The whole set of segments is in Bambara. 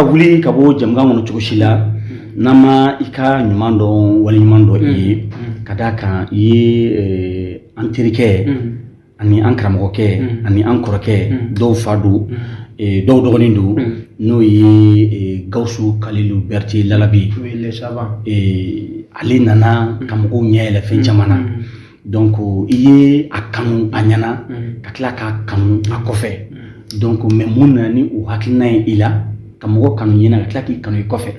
wuli ka bɔ jamukan kɔnɔ cogo si la n'an ma i ka ɲuman dɔn, waleɲuman dɔn i ye, ka d'a kan i ye an terikɛ ani an karamɔgɔkɛ ani an kɔrɔkɛ, dɔw fa don, dɔw dɔgɔnin don, n'o ye Gawusu Kalilu Berete Lalabi. Ale nana ka mɔgɔw ɲɛ yɛlɛ fɛn caman na. Donc i ye a kanu a ɲɛna, ka tila k'a kanu a kɔfɛ. Donc mais mun nana ni o hakilina ye i la, ka mɔgɔ kanu ɲɛna, ka tila k'i kanu i kɔfɛ?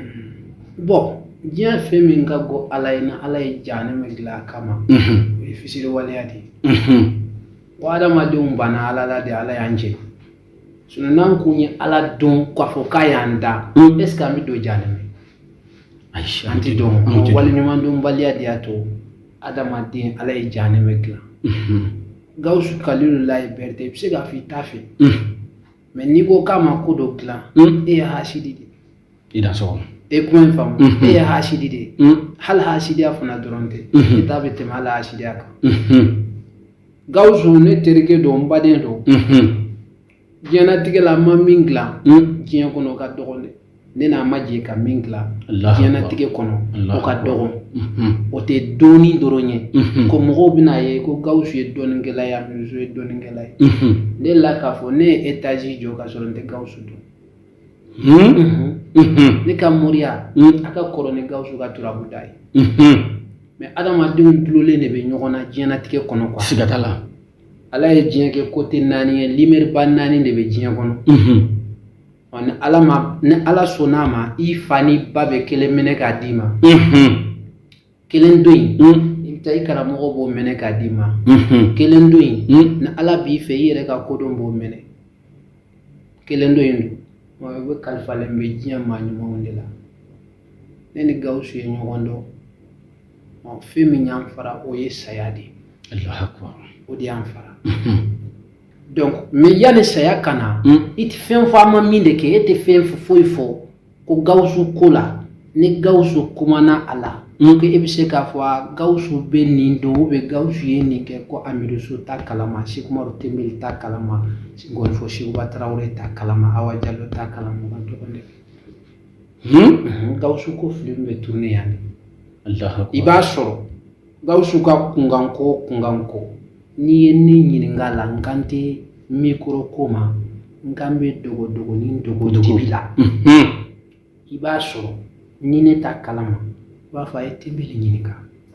Bon, diɲɛ fɛn min ka go Ala ye, na Ala ye jahanama dilan a kama, o ye fisiriwaleya de ye. Wa adamadenw banna Ala la de, Ala y'an jɛ. Sinon n'an kun ye Ala dɔn k'a fɔ k'a y'an da, est ce que an bɛ don jahanama? Ayi. An tɛ dɔn. Waleɲumandɔnbaliya de y'a to adamaden Ala ye jahanama dilan. Gawusu Kalilulayi Berete, i bɛ se k'a fɔ i t'a fɛ, mais n'i ko k'a ma ko dɔ dilan, e ye hasidi de. I da sɔgɔma. E kuma in faamu, e ye hasidi de ye. Hali hasidiya fana dɔrɔn tɛ, i ta bɛ tɛmɛ hali hasidiya kan. Gawusu ne terikɛ don, n baden don. Diɲɛlatigɛ la, n ma min dilan diɲɛ kɔnɔ, o ka dɔgɔn dɛ. Ne n'a ma jɛ ka min dilan diɲɛlatigɛ kɔnɔ, o ka dɔgɔn. O tɛ dɔnni dɔrɔn ye ko mɔgɔw bɛna ye ko Gawusu ye dɔnnikɛla ye, Amidu ye dɔnnikɛla ye. Ne la k'a fɔ ne ye étage jɔ ka sɔrɔ n tɛ Gawusu dɔn. Ne ka moriya a ka kɔrɔ ni Gawusu ka turabu da ye. Mais adamadenw dulolen de bɛ ɲɔgɔn na diɲɛlatigɛ kɔnɔ quoi. Siga t'a la. Ala ye diɲɛ kɛ côté naani ye, limeriba naani de bɛ diɲɛ kɔnɔ. Ni Ala ma, ni Ala sɔnn'a ma, i fa ni ba bɛ kelen minɛ k'a d'i ma. Kelen dɔ yen, i bɛ taa i karamɔgɔ b'o minɛ k'a d'i ma. Kelen dɔ yen, ni Ala b'i fɛ, i yɛrɛ ka kodɔn b'o minɛ. Kelen dɔ yen dun, o bɛ kalifalen bɛ diɲɛ maa ɲumanw de la. Ne ni Gawusu ye ɲɔgɔn dɔn. Fɛn min y'an fara, o ye saya de ye. O de y'an fara. Donc mais yanni saya ka na, i tɛ fɛn fɔ a ma min de kɛ, e tɛ fɛn foyi fɔ ko Gawusu ko la. Ni Gawusu kumana a la, ko e bɛ se k'a fɔ a Gawusu bɛ nin don ou bien Gawusu ye nin kɛ, ko Amidu So t'a kalama, Sekumaru Tenbeli t'a kalama, Ngɔnifɔ Sekuba Tarawele t'a kalama, Awa Jalo t'a kalama, o ka dɔgɔn dɛ. Gawusu ko film bɛ tourner yan de. I b'a sɔrɔ Gawusu ka kunkanko, kunkanko, n'i ye ne ɲininka a la, n kan tɛ micro ko ma, n kan bɛ dogo dogoni dogo dibi la. I b'a sɔrɔ ni ne t'a kalama, i b'a fɔ a ye Tenbeli ɲininka.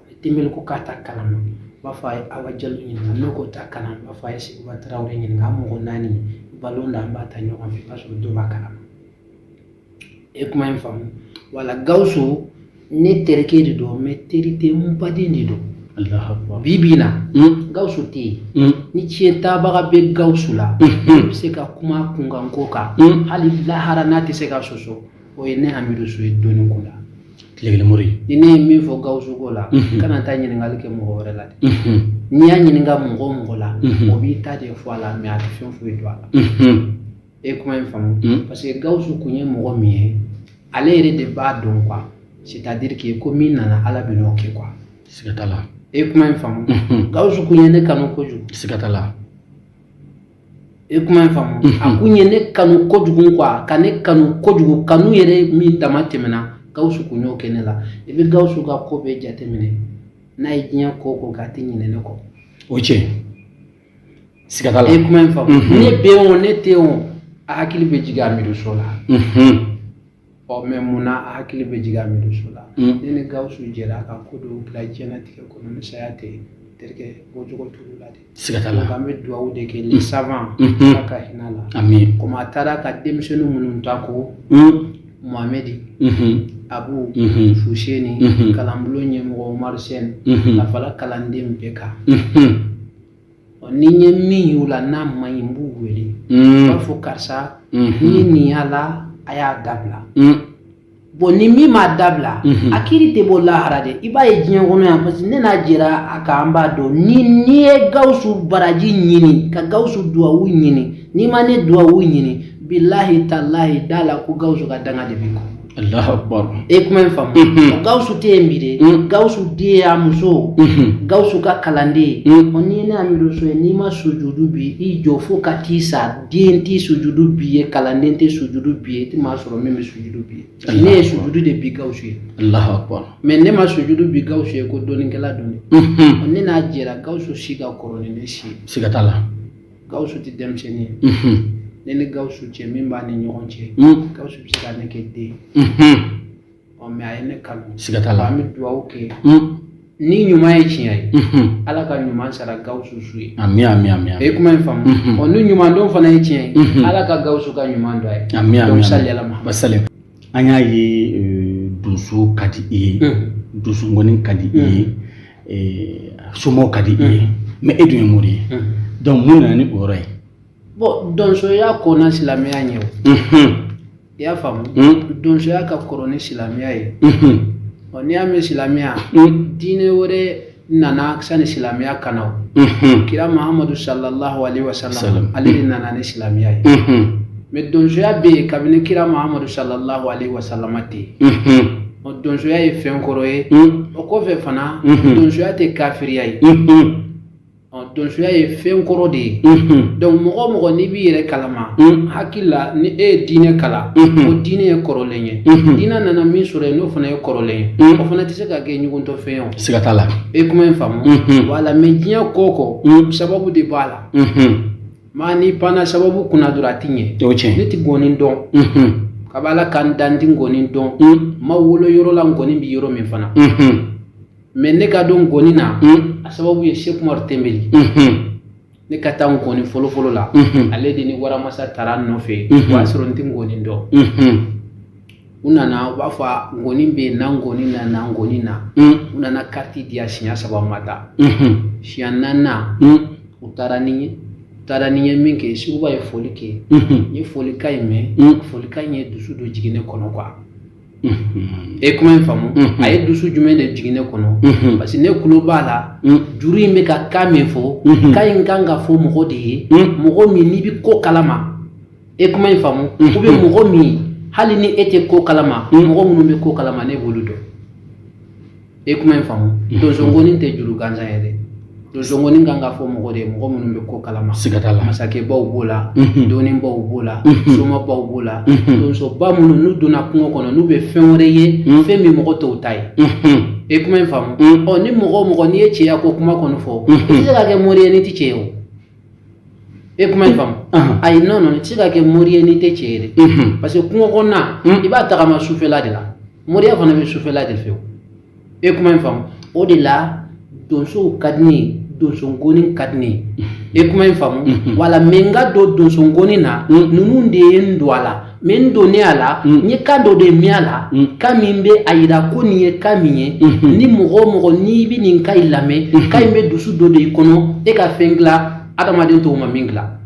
Ni Tenbeli ko k'a t'a kalama, i b'a fɔ a ye Awa Jalo ɲininka. N'o ko t'a kalama, i b'a fɔ a ye Sekuba Tarawele ɲininka. An mɔgɔ naani balon da, an b'a ta ɲɔgɔn fɛ, i b'a sɔrɔ dɔ b'a kalama. E kuma in faamu wala? Gawusu ne terikɛ de don, mais teri tɛ, n baden de don. Bi bi in na, Gawusu tɛ yen. Ni tiɲɛ tabaga bɛ Gawusu la, i bɛ se ka kuma kunkanko kan, hali lahara n'a tɛ se ka sɔsɔ, o ye ne Amidu So ye dɔnni ko la. Tile kelen mori. Ni ne ye min fɔ Gawusu ko la, kana taa ɲininkali kɛ mɔgɔ wɛrɛ la dɛ. N'i y'a ɲininka mɔgɔ o mɔgɔ la, o b'i ta de fɔ a la, mais a tɛ fɛn foyi don a la. E kuma in faamu? Parce que Gawusu kun ye mɔgɔ min ye, ale yɛrɛ de b'a dɔn quoi. C'est à dire que ko min nana, Ala bɛ n'o kɛ quoi. Siga t'a la. E kuma in faamu? Gawusu kun ye ne kanu kojugu. Siga t'a la. E kuma in faamu? A kun ye ne kanu kojugu quoi, ka ne kanu kojugu, kanu yɛrɛ min dama tɛmɛna, Gawusu kun y'o kɛ ne la. I bɛ Gawusu ka ko bɛɛ jateminɛ, n'a ye diɲɛ ko o ko kɛ, a tɛ ɲinɛ ne kɔ. O ye tiɲɛ, siga t'a la. E kuma in faamu? Ne bɛ yen o, ne tɛ yen o, a hakili bɛ jigin Amidu So la. Ɔ mais mun na a hakili bɛ jigin Amidu So la? Ne ni Gawusu jɛra ka ko dɔw dilan diɲɛlatigɛ kɔnɔ, ni saya tɛ, terikɛ bɔcogo t'olu la dɛ. Siga t'a la. Donc an bɛ dugawu de kɛ les savants, Ala ka hinɛ a la. Ami. Komi a taara ka denmisɛnnin minnu ta ko Mohamɛdi, Abu, Fuseni, kalanbulon ɲɛmɔgɔ Umaru Sɛn, ka fara kalanden bɛɛ kan. Ɔ, ni n ye min y'u la n'a man ɲi, n b'u wele, n b'a fɔ karisa, n'i ye nin y'a la, a y'a dabila. Bon, ni min m'a dabila, a kiiri tɛ bɔ lahara dɛ, i b'a ye diɲɛ kɔnɔ yan, parce que ne n'a jɛra a kan, an b'a dɔn. Ni n'i ye Gawusu baraji ɲini, ka Gawusu duwawu ɲini, n'i ma ne duwawu ɲini, Bilahi talahi, da la ko Gawusu ka danga de b'i kɔ. Allahu akbar. E kuma in faamu. Gawusu tɛ yen bi dɛ. Gawusu den y'a muso, Gawusu ka kalanden. Ɔ, n'i ye ne Amidu So ye, n'i ma sujudu bi i jɔ fo ka t'i sa, den t'i sujudu bi ye, kalanden tɛ sujudu bi ye, i tɛ maa sɔrɔ min bɛ sujudu bi ye. Ne ye sujudu de bi Gawusu ye. Allahu akbar. Mais ne ma sujudu bi Gawusu ye ko dɔnnikɛla don dɛ. Ne n'a jɛra, Gawusu si ka kɔrɔ ni ne si ye. Siga t'a la. Gawusu tɛ denmisɛnnin ye. Ne ni Gawusu cɛ, min b'a ni ɲɔgɔn cɛ, Gawusu bɛ se ka ne kɛ den ye. Ɔ, mais a ye ne kanu. Siga t'a la. An bɛ dugawu kɛ, ni ɲuman ye tiɲɛ ye, Ala ka ɲuman sara Gawusu su ye. Ami, ami, ami. E kuma in faamu. Ɔ, ni ɲuman don fana ye tiɲɛ ye, Ala ka Gawusu ka ɲuman don a ye. Ami, ami. Donc sali ala ma. Wasalim. An y'a ye, donso ka di i ye, donsongɔni ka di i ye, somɔgɔw ka di i ye, mais e dun ye mori ye, donc mun nana ni o yɔrɔ ye? Bon, donsoya kɔnna silamɛya ɲɛ o. I y'a faamu, donsoya ka kɔrɔ ni silamɛya ye. Ɔ, n'i y'a mɛn silamɛya, diinɛ wɛrɛ nana sani silamɛya ka na o. Kira Mahamadu sallallahu alaihi wa sallam, ale de nana ni silamɛya ye. Mais donsoya bɛ yen kabini kira Mahamadu sallallahu alaihi wa sallam tɛ yen. Ɔ, donsoya ye fɛn kɔrɔ ye. O kɔfɛ fana, donsoya tɛ kafiriya ye. Ɔ, donsoya ye fɛn kɔrɔ de ye. Donc mɔgɔ o mɔgɔ n'i b'i yɛrɛ kalama hakili la, ni e ye diinɛ kalan, o diinɛ ye kɔrɔlen ye, diinɛ nana min sɔrɔ yen, n'o fana ye kɔrɔlen ye, o fana tɛ se ka kɛ ɲɔgɔntɔ fɛn ye o. Siga t'a la. E kuma in faamu. Wala, mais diɲɛ ko o ko, sababu de b'a la. Maa n'i panna sababu kunna dɔrɔn, a ti ɲɛ. O tiɲɛ. Ne ti ngɔni dɔn. Kabi Ala k'an dan, n ti ngɔni dɔn. N ma wolo yɔrɔ la ngɔni bi yɔrɔ min fana. Mais ne ka dɔn ngɔni na, a sababu ye Seku Umaru Tɛnbeli. Ne ka taa ngɔni fɔlɔ-fɔlɔ la, ale de ni waramasa taara n nɔfɛ. O y'a sɔrɔ n tɛ ngɔni dɔn. U nana, u b'a fɔ ngɔni bɛ yen, na ngɔni na, na ngɔni na. U nana carte di yan siɲɛ 3, ma taa. Siɲɛ 4nan, u taara ni n ye. U taara ni n ye min kɛ, Seguba ye foli kɛ. N ye folikan in mɛn, folikan in ye dusu dɔ jigin ne kɔnɔ quoi. E kuma in faamu. A ye dusu jumɛn de jigin ne kɔnɔ? Parce que ne tulo b'a la, juru in bɛ ka kan min fɔ, kan in kan ka fɔ mɔgɔ de ye, mɔgɔ min n'i bɛ ko kalama. E kuma in faamu. Ou bien mɔgɔ min, hali ni e tɛ ko kalama, mɔgɔ minnu bɛ ko kalama, ne b'olu dɔn. E kuma in faamu. Donsongɔni tɛ juru gansan ye dɛ. Donsongɔni kan ka fɔ mɔgɔ de ye, mɔgɔ minnu bɛ ko kalama. Siga t'a la. Masakɛbaw b'o la, dɔnnibaw b'o la, somabaw b'o la, donsoba minnu n'u donna kungo kɔnɔ, n'u bɛ fɛn wɛrɛ ye, fɛn min mɔgɔ tɔw ta ye. E kuma in faamu. Ɔ, ni mɔgɔ o mɔgɔ n'i ye cɛya ko kuma kɔni fɔ, i tɛ se ka kɛ mori ye n'i tɛ cɛ ye o. E kuma in faamu. Ayi, non non, i tɛ se ka kɛ mori ye n'i tɛ cɛ ye dɛ. Parce que kungo kɔnɔna, i b'a tagama sufɛla de la, moriya fana bɛ sufɛla de fɛ o. E kuma in faamu. O de la donsow ka di ne ye, donsongɔni ka di ne ye. E kuma in faamu. Wala, mais n ka don donsongɔni na, ninnu de ye n don a la. Mais n donnen a la, n ye kan dɔ de mɛn a la, kan min bɛ a yira ko nin ye kan min ye, ni mɔgɔ o mɔgɔ n'i bɛ nin kan in lamɛn, kan in bɛ dusu dɔ de i kɔnɔ, e ka fɛn dilan adamaden tɔw ma min dilan.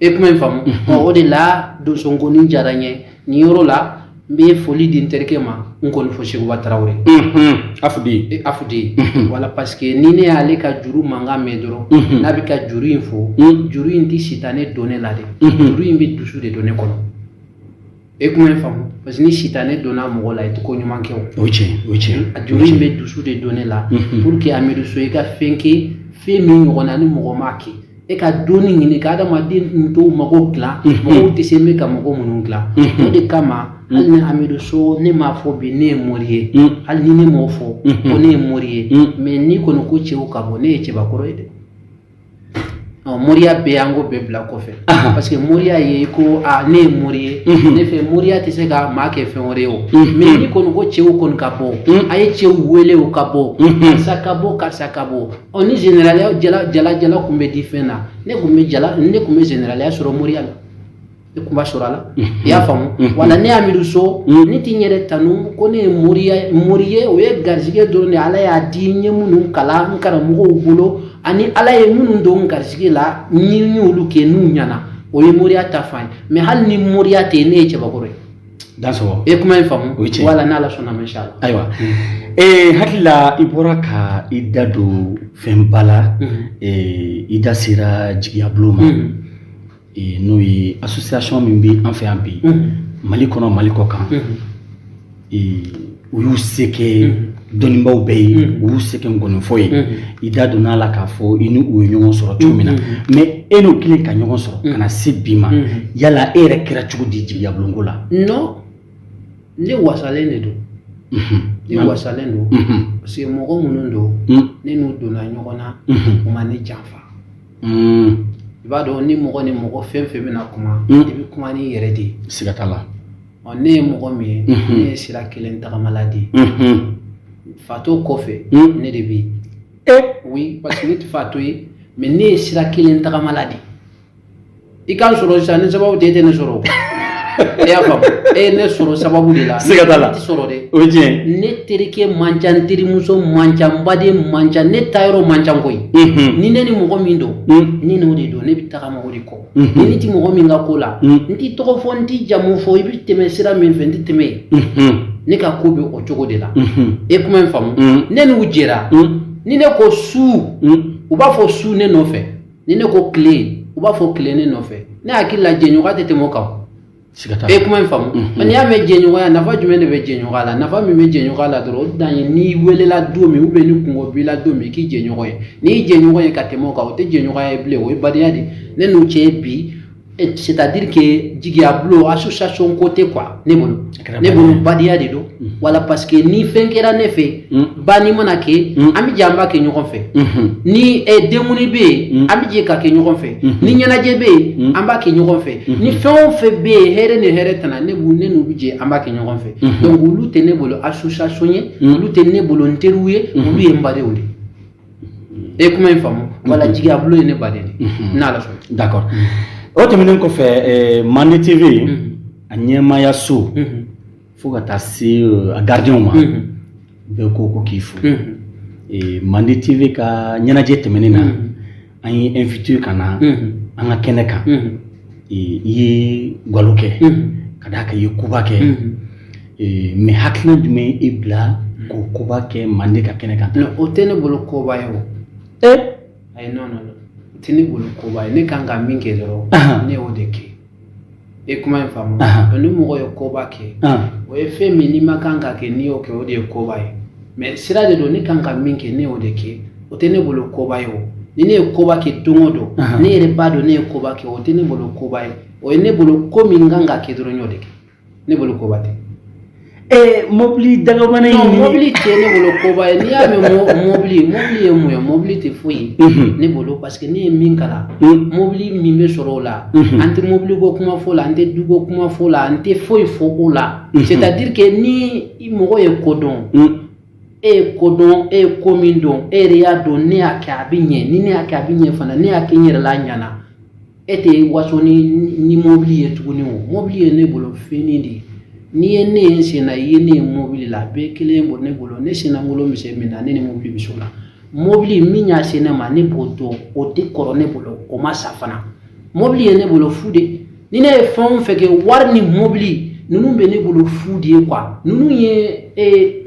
E kuma in faamu. O de la donsongɔni diyara n ye nin yɔrɔ la. N bɛ foli di n terikɛ ma, n kɔni fɔ Seguba Tarawele. Afudi. Afudi, wala, parce que ni ne y'ale ka juru mankan mɛn dɔrɔn, n'a bɛ ka juru in fɔ, juru in tɛ sitanɛ don ne la dɛ, juru in bɛ dusu de don ne kɔnɔ. E kuma in faamu. Parce que ni sitanɛ donna mɔgɔ la, i tɛ ko ɲuman kɛ o. O ye tiɲɛ, o ye tiɲɛ. A juru in bɛ dusu de don ne la pour que Amidu So, i ka fɛn kɛ, fɛn min ɲɔgɔnna ni mɔgɔ m'a kɛ, e ka dɔnni ɲini ka adamaden tɔw mago dilan, mɔgɔw tɛ se min ka mɔgɔ minnu dilan. O de kama, hali ni Amidu So, ne m'a fɔ bi ne ye mori ye, hali ni ne m'o fɔ ko ne ye mori ye, mais n'i kɔni ko cɛw ka bɔ, ne ye cɛbakɔrɔ ye dɛ. Ɔ, moriya bɛɛ, an k'o bɛɛ bila kɔfɛ, parce que moriya ye ko aa, ne ye mori ye. Ne fɛ, moriya tɛ se ka maa kɛ fɛn wɛrɛ ye o. Mais n'i kɔni ko cɛw kɔni ka bɔ, a ye cɛw wele, u ka bɔ, karisa ka bɔ, karisa ka bɔ. Ɔ, ni généraliya jala jala jala kun bɛ di fɛn na, ne kun bɛ jala, ne kun bɛ généraliya sɔrɔ moriya la, ne kun b'a sɔrɔ a la. I y'a faamu. Wala, ne Amidu So, ne ti n yɛrɛ tanu ko ne ye mori ye. O ye garijɛgɛ dɔrɔn de, Ala y'a di n ye minnu kalan n karamɔgɔw bolo, ani Ala ye minnu don garijɛgɛ la, ni n y'olu kɛ n'u ɲɛna, o ye moriya ta fan ye. Mais hali ni moriya tɛ yen, ne ye cɛbakɔrɔ ye. Dansɔgɔ. E kuma in faamu. O ye tiɲɛ. Wala, n'Ala sɔnna ma, inshallah. Ayiwa, hakili la, i bɔra ka i da don fɛnba la, i da sera jigiya bulon ma. N'o ye association min bɛ an fɛ yan bi, Mali kɔnɔ, Mali kɔ kan, u y'u se kɛ dɔnnibaaw bɛɛ ye, u y'u se kɛ ngɔnifɔ ye. I da donna a la k'a fɔ i ni u ye ɲɔgɔn sɔrɔ cogo min na, mais e n'o kelen ka ɲɔgɔn sɔrɔ ka na se bi ma, yala e yɛrɛ kɛra cogo di jigiyabulonko la? Non, ne wasalen de don, ne wasalen don, parce que mɔgɔ minnu don, ne n'u donna ɲɔgɔn na, u ma ne janfa. I b'a dɔn, ni mɔgɔ ni mɔgɔ fɛn fɛn bɛna kuma, i bɛ kuma n'i yɛrɛ de ye. Siga t'a la. Ɔ, ne ye mɔgɔ min ye, ne ye sira kelen tagamala de ye. Fato kɔfɛ, ne de bɛ yen. Oui, parce que ne tɛ fato ye, mais ne ye sira kelen tagamala de ye. I k'an sɔrɔ sisan, ni sababu tɛ, e tɛ ne sɔrɔ. E y'a faamu, e ye ne sɔrɔ sababu de la. Siga t'a la. Ne tɛ sɔrɔ dɛ. O ye tiɲɛ. Ne terikɛ man ca, n terimuso man ca, n baden man ca, ne taayɔrɔ man ca koyi. Ni ne ni mɔgɔ min don, ne n'o de don, ne bɛ tagama o de kɔ. Ni ne ti mɔgɔ min ka ko la, n t'i tɔgɔ fɔ, n t'i jamu fɔ, i bɛ tɛmɛ sira min fɛ, n tɛ tɛmɛ yen. Ne ka ko bɛ o cogo de la. E kuma in faamu? Ne n'u jɛra. Ni ne ko su, u b'a fɔ su ne nɔfɛ. Ni ne ko tile, u b'a fɔ tile ne nɔfɛ. Ne hakili la, jɛɲɔgɔnya tɛ tɛmɛ o kan. Siga t'a la. E kuma in faamu? N'i y'a mɛn jɛɲɔgɔnya, nafa jumɛn de bɛ jɛɲɔgɔnya la? Nafa min bɛ jɛɲɔgɔnya la dɔrɔn, o dan ye n'i welela don min, ou bien ni kungo b'i la don min, k'i jɛɲɔgɔn ye. N'i jɛɲɔgɔn ye ka tɛmɛ o kan, o tɛ jɛɲɔgɔnya ye bilen, o ye badenya de ye. Ne n'u cɛ bi, c'est-à-dire que jigiya bulon, association ko tɛ quoi ne bolo. Ne bolo, badenya de don. Wala, parce que ni fɛn kɛra ne fɛ, banni mana kɛ, an bɛ jɛ an b'a kɛ ɲɔgɔn fɛ. Ni denkundi bɛ yen, an bɛ jɛ ka kɛ ɲɔgɔn fɛ. Ni ɲɛnajɛ bɛ yen, an b'a kɛ ɲɔgɔn fɛ. Ni fɛn o fɛn bɛ yen, hɛrɛ ni hɛrɛ tana, ne b'u ne n'u bɛ jɛ an b'a kɛ ɲɔgɔn fɛ. Donc olu tɛ ne bolo association ye, olu tɛ ne bolo n teriw ye, olu ye n badenw de ye. E kuma in faamu? Wala, jigiya bulon ye ne baden de ye, n'Ala sɔnna. D'accord. O tɛmɛnen kɔfɛ, Mande TV a ɲɛmaaya so fo ka taa se a gardien ma, bɛɛ ko k'i fo. Mande TV ka ɲɛnajɛ tɛmɛnen na, an ye invité ka na an ka kɛnɛ kan, i ye galo kɛ ka d'a kan i ye koba kɛ. Mais hakilina jumɛn e bila k'o koba kɛ Mande ka kɛnɛ kan? Non, o tɛ ne bolo koba ye o. Ayi, non, non, non, o tɛ ne bolo koba ye. Ne kan ka min kɛ dɔrɔn, ne y'o de kɛ. E kuma in faamu? Ni mɔgɔ ye koba kɛ, o ye fɛn min n'i ma kan ka kɛ, n'i y'o kɛ, o de ye koba ye. Mais sira de don, ne kan ka min kɛ, ne y'o de kɛ. O tɛ ne bolo koba ye o. Ni ne ye koba kɛ don o don, ne yɛrɛ b'a dɔn ne ye koba kɛ. O tɛ ne bolo koba ye. O ye ne bolo ko min kan ka kɛ dɔrɔn, n y'o de kɛ. Ne bolo koba tɛ. Mobili dagamana in. Non, mobili tɛ ne bolo koba ye. N'i y'a mɛn mobili, mobili ye mun ye? Mobili tɛ foyi ye ne bolo, parce que ne ye min kalan, mobili min bɛ sɔrɔ o la, an tɛ mobili ko kuma fɔ la, an tɛ duko kuma fɔ la, an tɛ foyi fɔ o la. C'est à dire que ni mɔgɔ ye ko dɔn, e ye ko dɔn, e ye ko min dɔn, e yɛrɛ y'a dɔn, ne y'a kɛ a bɛ ɲɛ. Ni ne y'a kɛ a bɛ ɲɛ fana, ne y'a kɛ n yɛrɛ la, a ɲɛna. E tɛ waso ni mobili ye tuguni. O mobili ye ne bolo fɛnnin de ye. N'i ye ne ye n sen na, i ye ne ye mobili la, a bɛɛ kelen ye ne bolo. Ne senna ngolo bɛ se min na, ne ni mobili bɛ so la. Mobili min y'a se ne ma, ne b'o dɔn, o tɛ kɔrɔ ne bolo, o ma sa fana. Mobili ye ne bolo fu de. Ni ne ye fɛn o fɛn kɛ, wari ni mobili ninnu bɛ ne bolo fu de ye quoi. Ninnu ye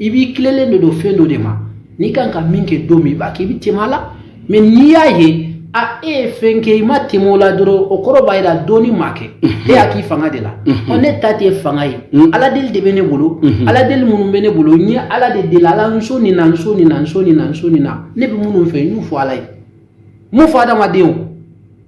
i b'i tilelen de don fɛn dɔ de ma. N'i kan ka min kɛ don min, i b'a kɛ, i bɛ tɛmɛ a la. Mais n'i y'a ye a e ye fɛn kɛ, i ma tɛmɛ o la dɔrɔn, o kɔrɔ b'a jira dɔɔni ma kɛ, e y'a k'i fanga de la. Ɔ, ne ta tɛ fanga ye, Ala deli de bɛ ne bolo. Ala deli minnu bɛ ne bolo, n ye Ala de deli. Ala, n so nin na, n so nin na, n so nin na, n so nin na, ne bɛ minnu fɛ, n y'u fɔ Ala ye. Mun fɔ adamadenw,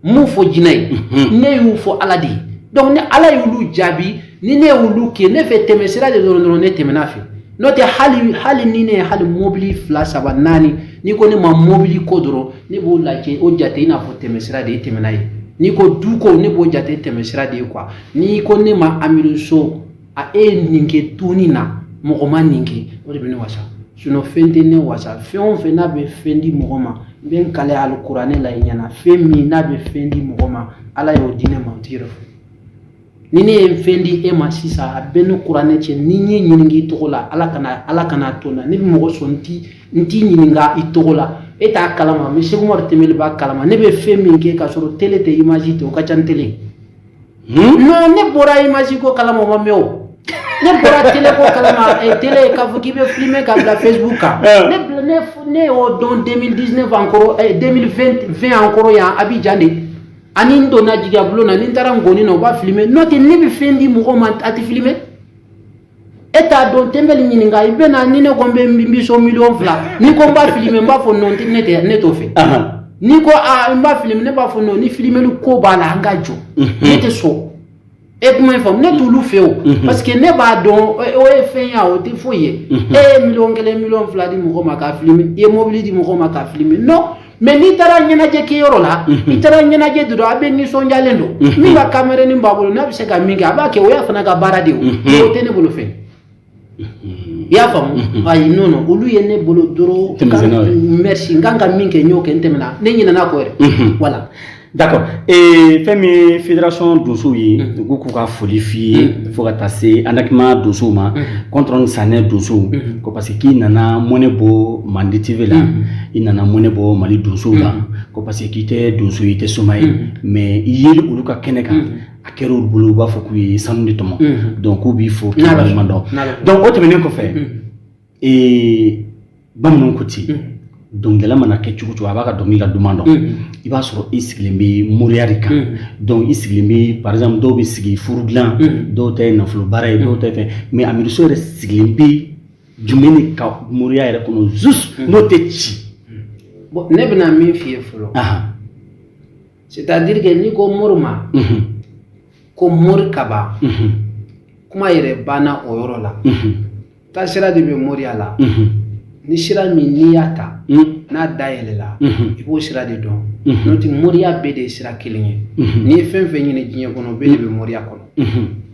mun fɔ jinɛ ye, ne y'u fɔ Ala de ye. Donc ni Ala y'olu jaabi, ni ne y'olu kɛ, ne fɛ tɛmɛ sira de dɔrɔn dɔrɔn, ne tɛmɛna fɛ. N'o tɛ, hali ni ne ye hali mobili fila, saba, naani, n'i ko ne ma mobili ko dɔrɔn, ne b'o lajɛ, o jate i n'a fɔ tɛmɛ sira de ye, tɛmɛna ye. N'i ko du ko, ne b'o jate tɛmɛ sira de ye quoi. N'i ko ne ma Amidu So, a e ye nin kɛ donni na, mɔgɔ ma nin kɛ, o de bɛ ne wasa. Sinon fɛn tɛ ne wasa. Fɛn o fɛn n'a bɛ fɛn di mɔgɔ ma, n bɛ n kale alikuranɛ la i ɲɛna, fɛn min n'a bɛ fɛn di mɔgɔ ma, Ala y'o di ne ma, o t'i yɛrɛ fɔ. Ni ne ye fɛn di e ma sisan, a bɛ ni kuranɛ cɛ, ni n ye ɲininka i tɔgɔ la, Ala kana to n na. Ne bɛ mɔgɔ sɔn, n t'i ɲininka i tɔgɔ la, e t'a kalama. Mais Seku Umaru Tembeli b'a kalama. Ne bɛ fɛn min kɛ k'a sɔrɔ télé tɛ, image tɛ, o ka ca ni télé. Non, ne bɔra image ko kalama, o ma mɛn o. Ne bɔra télé ko kalama, télé k'a fɔ k'i bɛ filmer ka bila Facebook kan. Ne y'o dɔn 2019 encore, 2020 encore yan Abidjan de. Ani n donna jigiya bulon na, ni n taara ngɔni na, u b'a filmer. N'o tɛ, ne bɛ fɛn di mɔgɔw ma, a tɛ filmer. E t'a dɔn, tɛnbɛli ɲininka. I bɛ na ni ne ko n bɛ n b'i sɔn miliyɔn 2, n'i ko n b'a filmer, n b'a fɔ non, ne tɛ, ne t'o fɛ. N'i ko aa, n b'a filmer, ne b'a fɔ non. Ni filmeli ko b'a la, an ka jɔ, ne tɛ sɔn. E kuma in faamu, ne t'olu fɛ o, parce que ne b'a dɔn o ye fɛn ye, o tɛ foyi ye. E ye miliyɔn 1, miliyɔn 2 di mɔgɔ ma k'a filmer, i ye mobili di mɔgɔ ma k'a filmer, non. Mais n'i taara ɲɛnajɛ kɛyɔrɔ la, i taara ɲɛnajɛ de don, a bɛ nisɔndiyalen don, min ka kamerɛni b'a bolo, n'a bɛ se ka min kɛ, a b'a kɛ, o y'a fana ka baara de ye. O o tɛ ne bolo fɛn. I y'a faamu? Ayi, non, non, olu ye ne bolo dɔrɔn. Merci. N kan ka min kɛ, n y'o kɛ, n tɛmɛna, ne ɲinɛna kɔ yɛrɛ, voilà. D'accord. Fɛn min ye fédération donsow ye, u ko k'u ka foli f'i ye fo ka taa se Anakima donsow ma, contre Sanɛ donsow ko, parce que k'i nana mɔnɛ bɔ Mande TV la, i nana mɔnɛ bɔ Mali donsow la, ko parce que k'i tɛ donso ye, i tɛ soma ye, mais i yeli olu ka kɛnɛ kan, a kɛra olu bolo, u b'a fɔ k'u ye sanu de tɔmɔ. Donc k'u b'i fo k'i waleɲuman dɔn. Donc o tɛmɛnen kɔfɛ, bamananw ko ten, dɔnkilidala mana kɛ cogo cogo, a b'a ka dɔnkili la duman dɔn. I b'a sɔrɔ i sigilen bɛ moriya de kan. Donc i sigilen bɛ, par exemple, dɔw bɛ sigi furu dilan, dɔw ta ye nafolo baara ye, dɔw ta ye fɛn, mais Amidu So yɛrɛ sigilen bɛ jumɛn de ka moriya yɛrɛ kɔnɔ juste, n'o tɛ ci? Bon, ne bɛna min f'i ye fɔlɔ, c'est à dire que n'i ko mori ma ko mori kaba, kuma yɛrɛ banna o yɔrɔ la. Taasira de bɛ moriya la. Ni sira min n'i y'a ta, n'a dayɛlɛla, i b'o sira de dɔn. N'o tɛ, moriya bɛɛ de ye sira kelen ye. N'i ye fɛn fɛn ɲini diɲɛ kɔnɔ, bɛɛ de bɛ moriya kɔnɔ.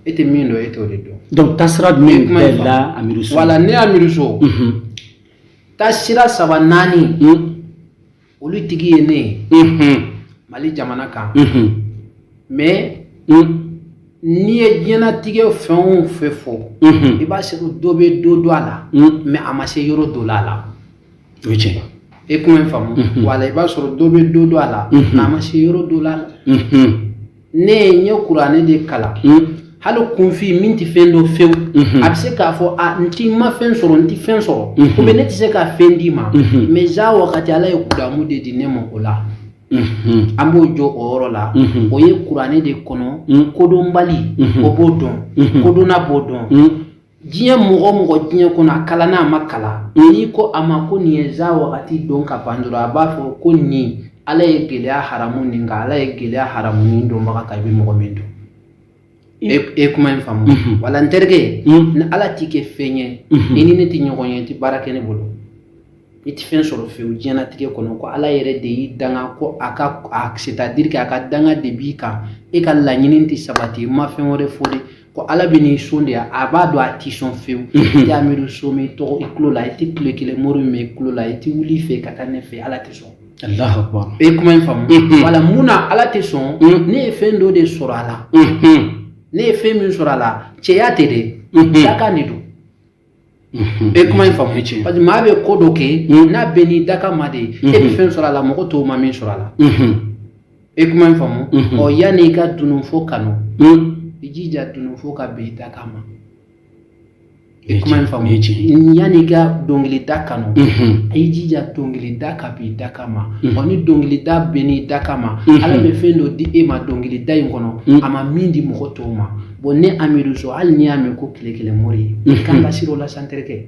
E tɛ min dɔn, e t'o de dɔn. Donc taasira jumɛn dayɛlɛla Amidu So? Wala, ne Amidu So, taasira saba naani, olu tigi ye ne ye Mali jamana kan. Mais n'i ye diɲɛnatigɛ fɛn o fɛn fɔ, i b'a sɔrɔ dɔ bɛ dɔ dɔn a la, mais a ma se yɔrɔ dɔ la a la. O ye tiɲɛ. E kuma in faamu? Wala, i b'a sɔrɔ dɔ bɛ dɔ dɔn a la, mais a ma se yɔrɔ dɔ la a la. Ne ye n ye kuranɛ de kalan. Hali kunfin min tɛ fɛn dɔn fewu, a bɛ se k'a fɔ a n ti ma fɛn sɔrɔ, n ti fɛn sɔrɔ, ou bien ne tɛ se ka fɛn d'i ma. Mais za wagati, Ala ye kudamu de di ne ma o la. An b'o jɔ o yɔrɔ la. O ye kuranɛ de kɔnɔ. Kodɔnbali o b'o dɔn, kodɔnna b'o dɔn. Diɲɛ mɔgɔ o mɔgɔ diɲɛ kɔnɔ, a kalan n'a ma kalan, n'i ko a ma ko nin ye za wagati dɔn ka ban dɔrɔn, a b'a fɔ ko nin Ala ye gɛlɛya haramu nin kan, Ala ye gɛlɛya haramu nin dɔnbaga kan, i bɛ mɔgɔ min dɔn. E kuma in faamu? Wala, n terikɛ, ni Ala t'i kɛ fɛn ye, i ni ne tɛ ɲɔgɔn ye, i tɛ baara kɛ ne bolo, i tɛ fɛn sɔrɔ fewu diɲɛlatigɛ kɔnɔ. Ko Ala yɛrɛ de y'i danga, ko a ka a, c'est à dire que a ka danga de b'i kan, e ka laɲini tɛ sabati. N ma fɛn wɛrɛ fɔ de, ko Ala bɛ n'i sɔn de, a b'a dɔn a t'i sɔn fewu. I tɛ Amidu So mɛn i tɔgɔ i tulo la, i tɛ tile kelen mori mɛn i tulo la, i tɛ wuli i fɛ ka taa ne fɛ, Ala tɛ sɔn. Allahu akbar. E kuma in faamu? Wala, mun na Ala tɛ sɔn? Ne ye fɛn dɔ de sɔrɔ a la. Ne ye fɛn min sɔrɔ a la, cɛya tɛ dɛ, dakan de don. E kuma in faamu? Parce que maa bɛ ko dɔ kɛ, n'a bɛn n'i dakan ma de, e bɛ fɛn sɔrɔ a la, mɔgɔ tɔw ma min sɔrɔ a la. E kuma in faamu? Ɔ, yanni i ka dununfo kanu, i jija dununfo ka bɛn i dakan ma. E kuma in faamu? Yanni i ka dɔnkilida kanu, i jija dɔnkilida ka bɛn i dakan ma. Ɔ, ni dɔnkilida bɛn n'i dakan ma, Ala bɛ fɛn dɔ di e ma dɔnkilida in kɔnɔ, a ma min di mɔgɔ tɔw ma. Bon, ne Amidu So, hali n'i y'a mɛn ko tile kelen mori, i kan ka sira o la san, terikɛ.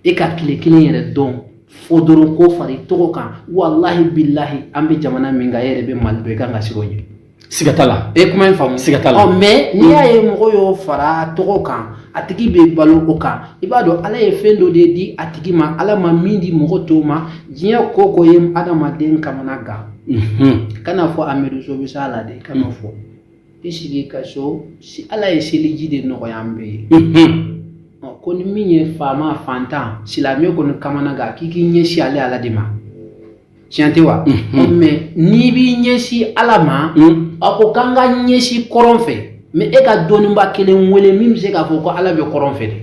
E ka tile kelen yɛrɛ dɔn fɔ dɔrɔn ko fara i tɔgɔ kan, walahi bilahi, an bɛ jamana min kan, e yɛrɛ bɛ Mali dɔn, i kan ka sira o ɲɛ. Siga t'a la. E kuma in faamu? Siga t'a la. Ɔ, mais n'i y'a ye mɔgɔ y'o fara a tɔgɔ kan, a tigi bɛ balo o kan, i b'a dɔn Ala ye fɛn dɔ de di a tigi ma, Ala ma min di mɔgɔ tɔw ma. Diɲɛ ko ko ye adamaden kamana gan. Kana fɔ Amidu So bɛ s'a la dɛ, kana fɔ. I sigi ka so, Ala ye seliji de nɔgɔya an bɛɛ ye. Ɔ, ko ni min ye faama fantan silamɛ kɔni kamana gan, k'i k'i ɲɛsin ale Ala de ma, tiɲɛ tɛ wa? Mais n'i b'i ɲɛsin Ala ma, a ko k'an ka ɲɛsin kɔrɔn fɛ, mais e ka dɔnniba kelen wele min bɛ se k'a fɔ ko Ala bɛ kɔrɔn fɛ dɛ,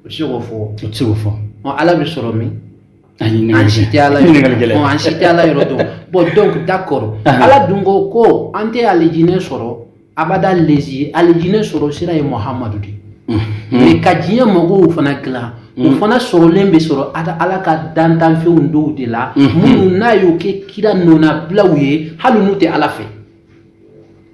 o tɛ se k'o fɔ. O tɛ se k'o fɔ. Ɔ, Ala bɛ sɔrɔ min? An si tɛ Ala yɔrɔ, an si tɛ Ala yɔrɔ dɔn. Bon, donc d'accord, Ala dun ko ko an tɛ alijinɛ sɔrɔ abada, lezi alijinɛ sɔrɔ sira ye Muhamadu de, mais ka diɲɛ mɔgɔw fana dilan. O fana sɔrɔlen bɛ sɔrɔ Ala ka dantanfɛnw dɔw de la, minnu n'a y'o kɛ kira nɔnabilaw ye, hali n'u tɛ Ala fɛ.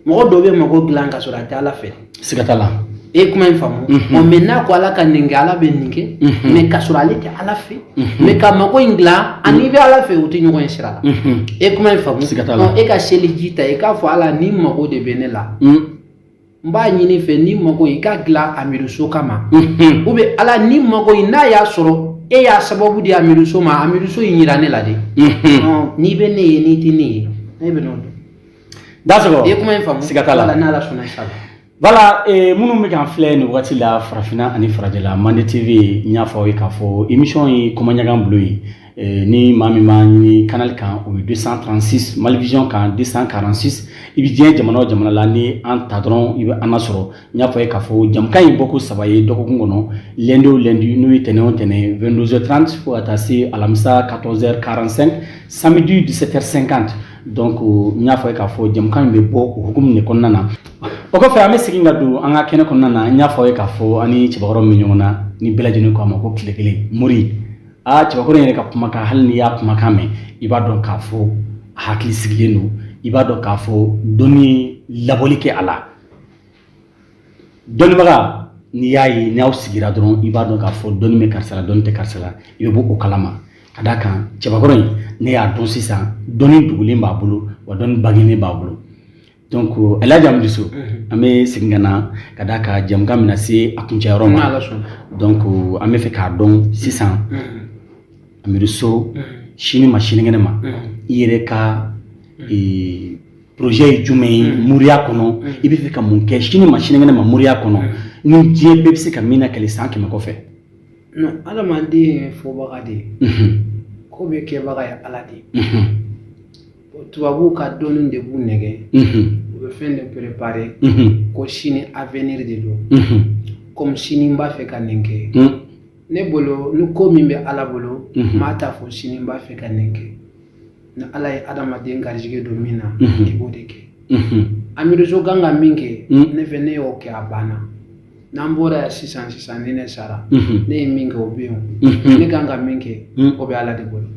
Mɔgɔ dɔw bɛ mago dilan ka sɔrɔ a tɛ Ala fɛ. Siga t'a la. E ye kuma in faamu? Ɔ, mais n'a ko Ala ka nin kɛ, Ala bɛ nin kɛ, mais ka sɔrɔ ale tɛ Ala fɛ. Mais ka mago in dilan ani i bɛ Ala fɛ, o tɛ ɲɔgɔn ye sira la. E ye kuma in faamu? Siga t'a la. E ka seliji ta, i k'a fɔ Ala, ni mago de bɛ ne la, n b'a ɲini fɛ, ni mago i ka dilan Amidu So kama, ou bien Ala, ni mago in n'a y'a sɔrɔ e y'a sababu di Amidu So ma, Amidu So in yira ne la de. N'i bɛ ne ye, n'i tɛ ne ye, ne bɛ n'o dɔn. D'accord. I ye kuma in faamu? Siga t'a la. Voilà, n'Ala sɔnna, inchallah. Voilà, minnu bɛ k'an filɛ nin wagati la farafinna ani farajɛla, Mande TV, n y'a fɔ aw ye k'a fɔ émission ye Komaɲagan bulon ye. Ni maa min b'a ɲini canal kan, o ye 236, Malivision kan 246. I bɛ diɲɛ jamana o jamana la, ni an ta dɔrɔn, i bɛ an lasɔrɔ. N y'a fɔ a ye k'a fɔ jamukan ye bɔko 3 ye dɔgɔkun kɔnɔ, lundi o lundi, n'o ye tɛnɛn o tɛnɛn, 22h30 fo ka taa se alamisa 14h45, samedi 17h50. Donc n y'a fɔ a ye k'a fɔ jamukan in bɛ bɔ o hukumu de kɔnɔna na. O kɔfɛ, an bɛ segin ka don an ka kɛnɛ kɔnɔna na. N y'a fɔ aw ye k'a fɔ an ni cɛbakɔrɔ min bɛ ɲɔgɔn na, ni bɛɛ lajɛlen ko a ma ko tile kelen mori. Aa, cɛbakɔrɔ in yɛrɛ ka kumakan, hali n'i y'a kumakan mɛn, i b'a dɔn k'a fɔ a hakili sigilen don, i b'a dɔn k'a fɔ dɔnni ye labɔli kɛ a la. Dɔnnibaga, n'i y'a ye n'aw sigira dɔrɔn, i b'a dɔn k'a fɔ dɔnni bɛ karisa la, dɔnni tɛ karisa la, i bɛ bɔ o kalama. Ka d'a kan cɛbakɔrɔ in, ne y'a dɔn sisan, dɔnni dogolen b'a bolo, wa dɔnni bangenen b'a bolo. Donc Elhaji Amidu So, an bɛ segin ka na, ka d'a kan jamukan bɛna se a kuncɛyɔrɔ ma. N'Ala sɔnna. Donc an bɛ fɛ k'a dɔn sisan, Amidu So, sini ma sinikɛnɛ ma, i yɛrɛ ka projet ye jumɛn ye moriya kɔnɔ? I bɛ fɛ ka mun kɛ sini ma sinikɛnɛ ma moriya kɔnɔ, ni diɲɛ bɛɛ bɛ se ka min lakali san 100 kɔfɛ? Non, adamaden ye fɔbaga de ye. Ko bɛ kɛbaga ye Ala de ye. Tubabuw ka dɔnni de b'u nɛgɛ. U bɛ fɛn de préparer ko sini avenir de don. Comme sini n b'a fɛ ka nin kɛ. Ne bolo, ni ko min bɛ Ala bolo, maa t'a fɔ sini n b'a fɛ ka nin kɛ. Ni Ala ye adamaden garijɛgɛ don min na, i b'o de kɛ. Amidu So kan ka min kɛ, ne fɛ, ne y'o kɛ, a banna. N'an bɔra yan sisan sisan, ni ne sara, ne ye min kɛ, o bɛ yen. Ne kan ka min kɛ, o bɛ Ala de bolo.